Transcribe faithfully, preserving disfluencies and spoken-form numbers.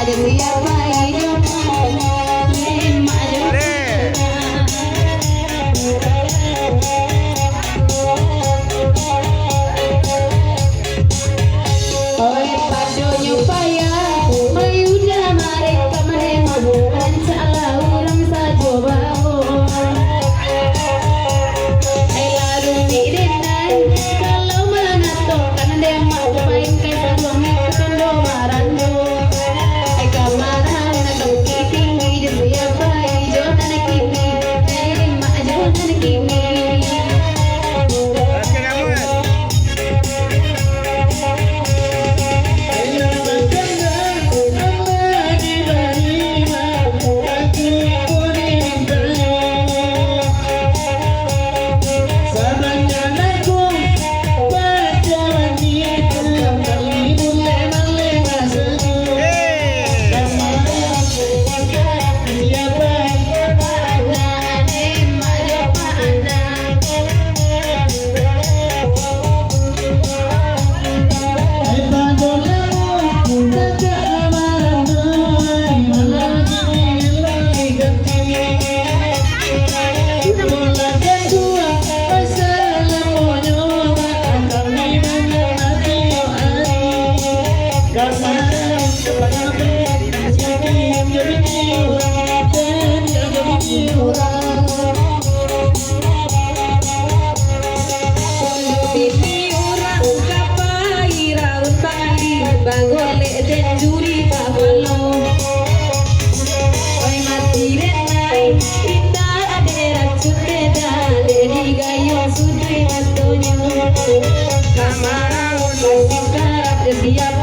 Oi, padonyo payah, mayudah mareka manembak, rancaklah urang sajo bawo. Ai, lalu ni denai, kalau manatokan demak, pain kai sabuang ni, tando marando. Ai, kamaran nan bukik tinggi, jo siapa, ai, jo nan kini, ai, mak jo nan kini. Bini urang ka pai raun pangali, bagolek den juri kapalo. Oi mati den ai, indak dek racun beda, dek digayuang suduik matonyo. Kamaraun pasti karap, dek siap